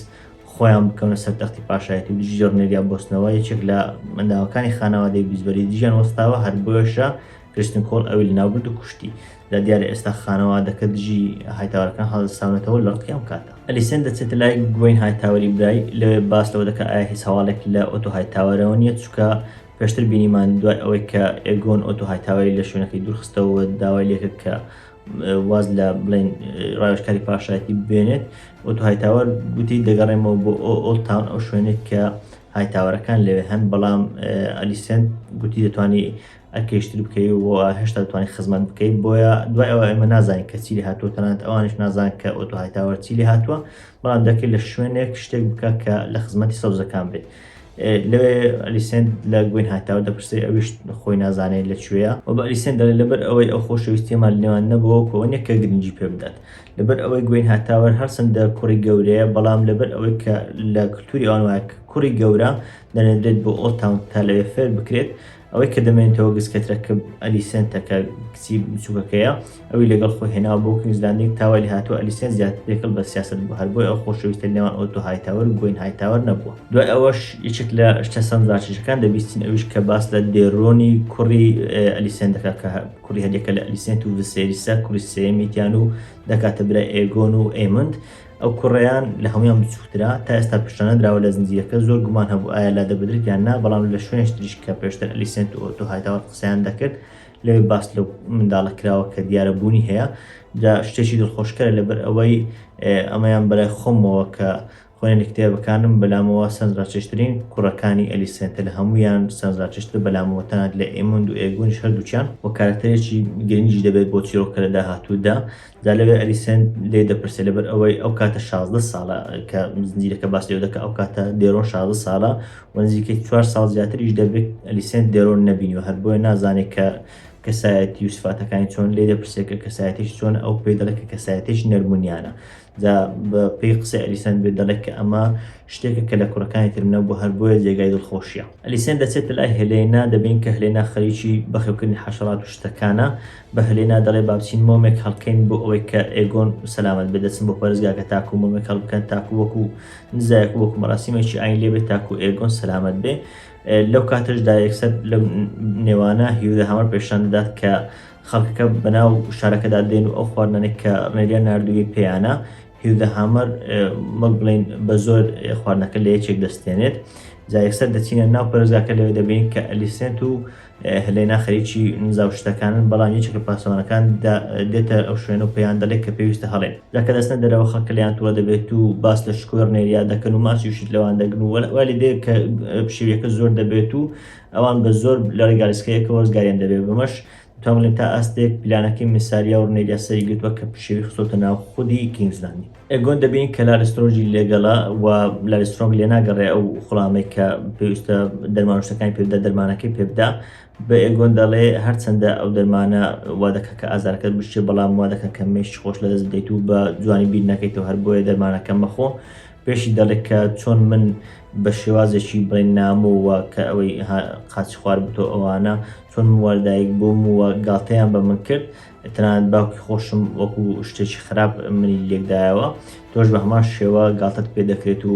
خۆیان بکەونە سەر تەختی پاشایەتی و دژی ڕنێریا بۆستنەوە یەکێک لە منداڵەکانی خانەوادەی بیزبەری دژیان وەستاوە هەر بۆیەشە کریستن کۆڵ ئەوی لەناوبرد و کوشتی. جا دیارە ئێستا خانەوادەکە دژی هایتاوەرەکان هەڵساونەتەوە لە ڕقی ئەم کاتە. ئەلیسێنت دەچێتە لای گوین هایتاوەری برای لەوێ باس لەوە دەکات ئایا هیچ هەواڵێک لە ئۆتۆ هایتاوەرەوە نییە چونکە پێشتر بینیمان دوای ئەوەی کە ئێگۆن ئۆتۆ هایتاوەری لە شوێنەکەی دوورخستەوە داوای لێکرد کە واز لە بڵێن ڕاوێژکاری پاشایەتی بێنێت ئۆتۆ هایتاوەر گوتی دەگەڕێمەوە بۆ ئۆڵد تاون ئەو شوێنێک کە هایتاوەرەکان لەوێ هەن بەڵام ئەلیسێنت گوتی دەتوانی ئەرکێشتر بکەی و هێشتا دەتوانی خزمەت بکەیت بۆیە دوای ئەوە ئێمە نازانین کە چی لێ هاتووە تەنانەت ئەوانیش نازان کە ئۆتۆ هایتاوەر چی لێ هاتووە بەڵام دەکرێت لە شوێنێک شتێک بکە کە لە خزمەتی سەوزەکان بێت لەوێ ئەلیسێنت لە گوین هایتاوەر دەپرسێ ئەویش خۆی نازانێت لە کوێیە و بە ئەلیسێنت دەڵێ لەبەر ئەوەی ئەو خۆشەویستیەمان لەنێوان نەبووە وەکو ئەوە نیە کە گرنگی پێ بدات لەبەر ئەوەی گوین هایتاوەر هەرچەندە کوڕی گەورەیە بەڵام لەبەر ئەوەی کە لە کلتوری ئەوان وایە کە کوڕی گەورە دەنێردرێت بۆ ئۆڵد تاون تا لەوێ فێر بکرێت ئەوەی کە دەمێنێتەوە گسکەترە کە ئەلیسێنتە کە کچی بچووکەکەیە ئەوی لەگەڵ خۆی هێناوە بۆ کینگز لاندینگ تا وای لێهاتووە ئەلیسێنت زیاتر تێکەڵ بە سیاسەت بووە هەر بۆیە ئەو خۆشەویستە لەنێوان ئۆتۆ هایتاوەر و گوین هایتاوەر نەبووە. دوای ئەوەش یەکێک لە شتە سەرنجڕاکێشەکان دەبیستین ئەویش کە باس لە دێرۆنی کوڕی ئەلیسێنت دەکات کە کوڕی هەریەکە لە ئەلیسێنت و ڤسێریسە کوڕی سێیەمیتیان و دەکاتە برای ئێگۆن و ئەیموند ئەو کوڕەیان لە هەموویان بچووکترە، تا ئێستا پیشاننەدراوە لە زنجیرەکە، زۆر گومان هەبوو ئایا لادەبدرێت یان نا، بەڵام لە شوێنێکی تریش کە پێشتر ئەلیسێنت و ئۆتۆ هایتاوەر قسەیان دەکرد، لەوێ باس لەو منداڵە کراوە کە دیارە بوونی هەیە، جا شتێکی دڵخۆشکەرە لەبەر ئەوەی ئەمەیان بەلای خۆمەوە کە. خوێنەری کتێبەکانم بەلامەوە سەرنجڕاکێشترین کوڕەکانی ئەلیسێنتە لە هەموویان سەرنجڕاکێشترە بەلامەوە تەنانەت لە ئێمۆند و ئێگۆنیش هەردووکیان وە کارەکتەرێکی گرنگیش دەبێت بۆ چیرۆکەکە لە داهاتوودا جا لەوێ ئەلیسێنت لێی دەپرسێت لەبەر ئەوەی ئەو کاتە 16 ساڵە کە زنجیرەکە باس لێو دەکە ئەو کاتە دێرۆن 16 ساڵە و نزیکەی چوار ساڵ زیاتریش دەبێت ئەلیسێنت دێرۆن نەبینیوە هەر بۆیە نازانێت کە کەسایەتی و سفاتەکانی چۆن لێ دەپرسێت کە کەسایەتیش چۆن ئەو پێی دەڵێت کە کەسایەتیش نەرمونیانە جا بە پێی قسەی ئەلیسێنت بێت دەڵێت کە ئەمە شتێکە کە لە کوڕەکانی ترم نەبوو هەر بۆیە جێگای دڵخۆشیە. ئەلیسێنت دەچێتە لای هێلێنا دەبین کە هێلێنا خەریکی بەخێوکردنی حەشەرات و شتەکانە بە هێلێنا دەڵێ با بچین مۆمێک هەڵکەین بۆ ئەوەی کە ئێگۆن سەلامەت بێت دەچن بۆ پەرستگاکە تاکو مۆمێک هەڵبکەن تاکو وەکو نزایەک و وەکو مەراسیمێکی ئاین لێ بێت تاکو ئێگۆن سەلامەت بێ لەو کاتەشدا یەکسەر لەو نێوانە هیو دە هامەر پێشان دەدات کە خەڵکەکە بەناو شارەکەدا دێن و ئەو خواردنانەی کە ڕنێریا ناردووی پێیانە هیو دە هامەر وەک بڵێین بە زۆر خواردنەکە لە یەکێک دەستێنێت جا یەکسەر دەچینە ناو پەرستگاکە لەوێ دەبینین کە ئەلیسێنت و هێلێنا خەریکی نزا و شتەکانن بەڵام یەکێک لە پاسەوانەکان دێتە ئەو شوێنە و پێیان دەڵێت کە پێویستە هەڵێن جا کە دەچنە دەرەوە خەڵکە لێیان توڕە دەبێت و باس لە شکۆی ڕنێریا دەکەن و ماچی و شت لەوان دەگرن و وا لێ دێت کە پشێویەکە زۆر دەبێت و ئەوان بە زۆر لە ڕێگاریسکەیەکەوە ڕزگاریان دەبێت بەمەش دەتوانم بڵێم تا ئاستێک پلانەکەی میساریا و ڕنێریا سەری گرتووە کە پشێوی خستۆتە ناو خودی کینگز لاندینگ. ئێگۆن دەبینین کە لارد سترۆنگی لێگەڵە و لارد سترۆنگ لێناگەڕێ ئەو خوڵامەی کە پێویستە دەرمان و شتەکانی پێ بدا دەرمانەکەی پێ بدا بە ئێگۆن دەڵێ هەرچەندە ئەو دەرمانە وا دەکا کە ئازارەکەت بشکێ بەڵام وا دەکا کە مێشکی خۆش لەدەست بدەیت و بە جوانی بیر نەکەیتەوە هەر بۆیە دەرمانەکە مەخۆ پێشی دەڵێ کە چۆن من بە شێوازێکی بڵێن نامۆ و کە ئەوەی قاچی خوار بتۆ ئەوانە چۆن من وەردایک بووم و گاڵتەیان بە من کرد تەنانەت باوکی خۆشم وەکو شتێکی خراپ منی لێکدایەوە تۆش بە هەمان شێوە گاڵتەت پێ دەکرێت و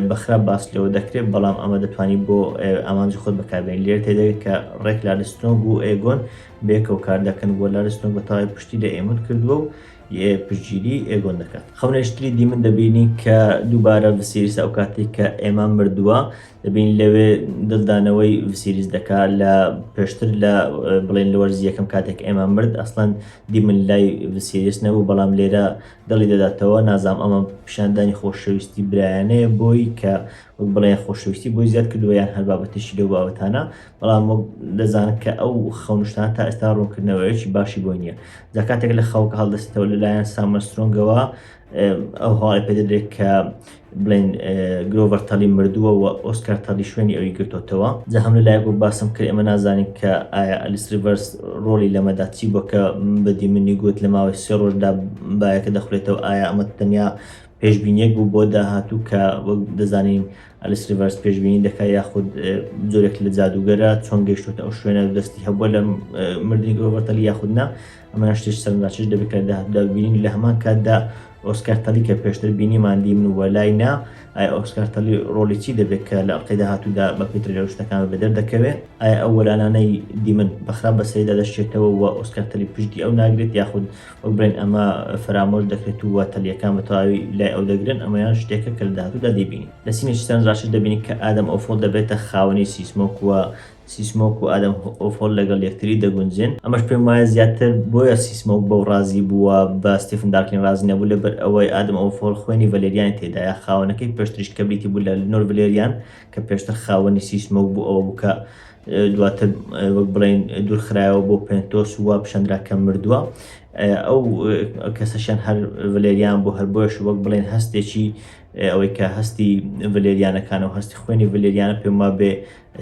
بە خراپ باس لەوە دەکرێت بەڵام ئەمە دەتوانی بۆ ئامانجی خۆت بەکاربێنی لێرە تێدەگەیت کە ڕێک لارد سترۆنگ و ئێگۆن بەیەکەوە کار دەکەن و لارد سترۆنگ بە تەواوی پشتی لە ئێمۆند کردووە و پشتگیری ئێگۆن دەکات. خەونێکی تری دیمن دەبینین کە دووبارە ڤسیریس ئەو کاتێک کە ئێما مردووە دەبین لەوێ دڵدانەوەی ڤسیریس دەکا لە پێشتر لە بڵێن لە وەرزی یەکەم کاتێک ئێما مرد ئەسڵەن دیمن لای ڤسیریس نەبوو بەڵام لێرە دڵی دەداتەوە نازام ئەمە پیشاندانی خۆشەویستی برایانەیە بۆی کە وەک بڵێن خۆشەویستی بۆی زیاد کردووە یان هەر بابەتێکی لەو بابەتانە بەڵام وەک دەزانن کە ئەو خەونشتان تا ئێستا ڕوونکردنەوەیەکی باشی بۆی نییە جا کاتێک لە خەوکە هەڵدەستێتەوە لەلایەن سامەر سترۆنگەوە ئەو هەواڵی پێدەدرێت کە بڵێن گرۆڤەر تەلی مردووە و ئۆسکار تەلی شوێنی ئەوی گرتوتەوە جا هەم لەلایەک و باسم کرد ئێمە نازانین کە ئایا ئەلیس ریڤەرس ڕۆڵی لەمەدا چی بووە کە بە دیمنی گوت لە ماوەی سێ ڕۆژدا بایەکە دەخولێتەوە ئایا ئەمە تەنیا پێشبینیەک بوو بۆ داهاتوو کە وەک دەزانین ئەلیس ریڤەرس پێشبینی دەکات یاخود جۆرێک لە جادوگەرە چۆن گەیشتوتە ئەو شوێنە دەستی هەبووە لە مردنی گرۆڤەر تەلی یاخود نا ئەمە شتێک سەرنجڕاکێش دەبێت کە داهاتوودا ببینین لە هەمان کاتدا ئۆسکار تەلی کە پێشتر بینیمان دیمن و وەلای نا ئایا ئۆسکار تەلی ڕۆڵی چی دەبێت کە لە ئەڵقەی داهاتوودا بە پێی ترێلەر شتەکان بەدەر دەکەوێت ئایا ئەو وەلانانەی دیمن بە خراپ بەسەریدا دەشکێتەوە و ئۆسکار تەلی پشتی ئەو ناگرێت یاخود وەک بڵێن ئەمە فەرامۆش دەکرێت و تەلیەکان بە تەواوی لای ئەو دەگرن ئەمەیان شتێکە کە لە داهاتوودا دەیبینین. لە scene ێکی سەرنجڕاکێش دەبینین کە ئادەم ئۆفۆڵ دەبێتە خاوەنی سیسمۆک و سیسمۆک و ئادەم ئۆفۆڵ لەگەڵ یەکتری دەگونجێن، ئەمەش پێم وایە زیاتر بۆیە سیسمۆک بەو ڕازی بووە بە ستیفن دارکلین ڕازی نەبوو لەبەر ئەوەی ئادەم ئۆفۆڵ خوێنی ڤەلێریانی تێدایە خاوەنەکەی پێشتریش کە بریتی بوو لە لنۆر ڤلێریان کە پێشتر خاوەنی سیسمۆک بوو ئەوە بوو کە دواتر وەک بڵێین دوورخرایەوە بۆ پێنتۆس و وا پیشاندرا کە مردووە ئەو کەسەشیان هەر ڤلێریان بۆ هەر بۆیش وەک بڵێن هەستێکی ئەوەی کە هەستی ڤلێریانەکان و هەستی خوێنی ڤلێریانە پێم وا بێ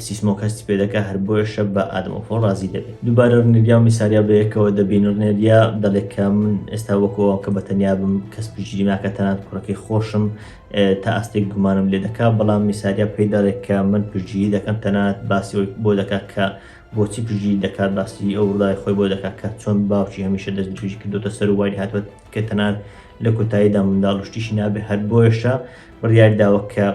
سیسمۆک هەستی پێ دەکا هەر بۆیەشە بە ئادەم ئۆفۆڵ ڕازی دەبێت دووبارە ڕنێریا و میساریا بەیەکەوە دەبین ڕنێریا دەڵێت کە من ئێستا وەکو کە بە تەنیا بم کەس پشتگیری ناکات تەنانەت کوڕەکەی خۆشم تا ئاستێک گومانم لێ دەکا بەڵام میساریا پێی دەڵێت کە من پشتگیری دەکەم تەنانەت باسی ئەوەی بۆ دەکات کە بۆچی پشتگیری دەکات باسی ئەو ڕووداوی خۆی بۆ دەکات کە چۆن باوکی هەمیشە دەستدرێژی کردۆتە سەر و وای هاتووە کە تەنانەت لە کۆتاییدا منداڵ و شتیشی نابێ هەر بۆیەشە بڕیاری داوە کە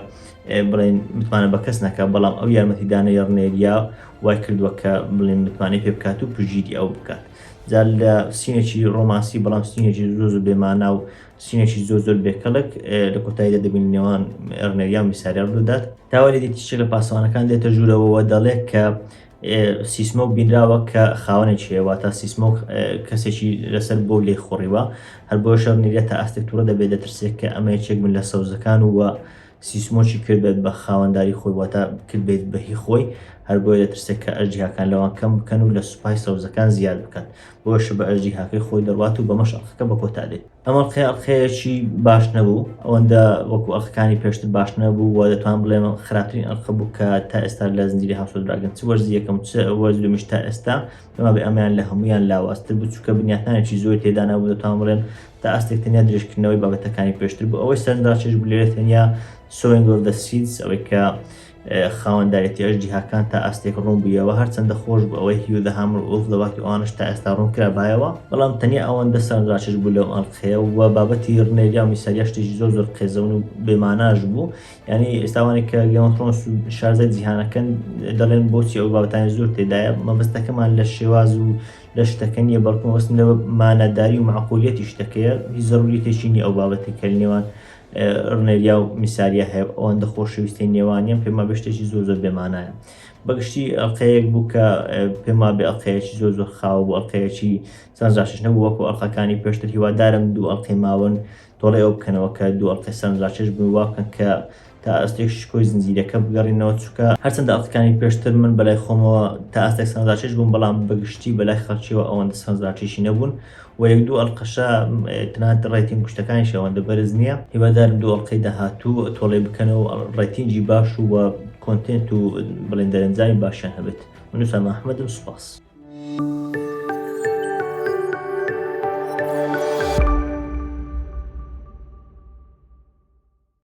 بڵێن متمانە بە کەس نەکا بەڵام ئەو یارمەتیدانەی ڕنێریا وای کردووە کە بڵێن متمانەی پێ بکات و پشتگیری ئەو بکات جا لە scene ێکی ڕۆمانسی بەڵام scene ێکی زۆر زۆر بێمانا و scene ێکی زۆر زۆر بێکەڵک لە کۆتاییدا دەبینین نێوان ڕنێریا و میساریا ڕوودەدات. تاوەری دیت یەکێک لە پاسەوانەکان دێتە ژوورەوە و دەڵێت کە سیسمۆک بینراوە کە خاوەنێکی هەیە واتە سیسمۆک کەسێکی لەسەر بۆ لێی خوڕیوە هەر بۆیەشە ڕنێریا تا ئاستێک توڕە دەبێت دەترسێت کە ئەمە یەکێک بن لە سەوزەکان و سیسمۆکی کردبێت بە خاوەنداری خۆی واتە کردبێت بە هی خۆی، هەر بۆیە دەترسێت کە ئەژدیهاکان لەوان کەم بکەن و لە سوپای سەوزەکان زیاد بکات، بۆیەشە بە ئەژدیهاکەی خۆی دەڕوات و بەمەش ئەڵقەکە بە کۆتا دێت. ئەم ئەڵقەیە ئەڵقەیەکی باش نەبوو، ئەوەندە وەکو ئەڵقەکانی پێشتر باش نەبوو و دەتوانم بڵێم خراپترین ئەڵقە بوو کە تا ئێستا لە زنجیرەی House of Dragon چ وەرزی یەکەم چ وەرزی دووەمیش تا ئێستا پێم وابێ ئەمەیان لە هەموویان لاوازتر بوو چونکە بنیاتنانێکی زۆری تێدا نەبوو دەتوانم بڵێم تا ئاستێک تەنیا درێژکردنەوەی بابەتەکانی پێشتر بوو ئەوەی سەرنجڕاکێش بوو لێرە تەنیا Sowing of the Seeds ئەوەی کە خاوەندارێتی ئەژدیهاکان تا ئاستێک ڕوون بوویەوە هەرچەندە خۆش بوو ئەوەی Hugh the Hammer Wolf لە واکی ئەوانش تا ئێستا ڕوون کرابایەوە بەڵام تەنیا ئەوەندە سەرنجڕاکێش بوو لەو ئەڵقەیە و بابەتی ڕنێریا و میساریا شتێکی زۆر زۆر قێزەون و بێماناش بوو یعنی ئێستاوانی کە Game of Thrones و شارزای جیهانەکەن دەڵێن بۆچی ئەو بابەتانی زۆر تێدایە مەبەستەکەمان لە شێواز و لە شتەکە نییە بەڵکو مەبەستم لە ماناداری و مەعقولیەتی شتەکەیە هیچ زەروریەتێکی نییە ئەو بابەتەی کە لە نێوان ڕنێریا و میساریا هەیە ئەوەندە خۆشەویستی نێوانیان پێم وابێ شتێکی زۆر زۆر بێمانایە بەگشتی ئەڵلقەیەک بوو کە پێم وابێ ئەڵلقەیەکی زۆر زۆر خاو بوو ئەڵلقەیەکی سەرنجڕاکێش نەبوو وەکو ئەڵلقەکانی پێشتر هیوادارم دوو ئەڵلقەی ماون تۆڵەی ئەو بکەنەوە کە دوو ئەڵلقەی سەرنجڕاکێش بوون وا بکەن کە تا ئاستێک شکۆی زنجیرەکە بگەڕێنەوە چونکە هەرچەندە ئەڵقەکانی پێشتر من بەلای خۆمەوە تا ئاستێک سەرنجڕاکێش بوون بەڵام بەگشتی بەلای خەڵکیەوە ئەوەندە سەرنجڕاکێشی نەبوون و یەک دوو ئەڵقەشە تەنانەت rating شتەکانیش ئەوەندە بەرز نییە هیوادارم دوو ئەڵقەی داهاتوو تۆڵەی بکەنەوە rating ی باش و content و بڵێن دەرەنجامی باشیان هەبێت من ئوسامە ئەحمەدم سوپاس.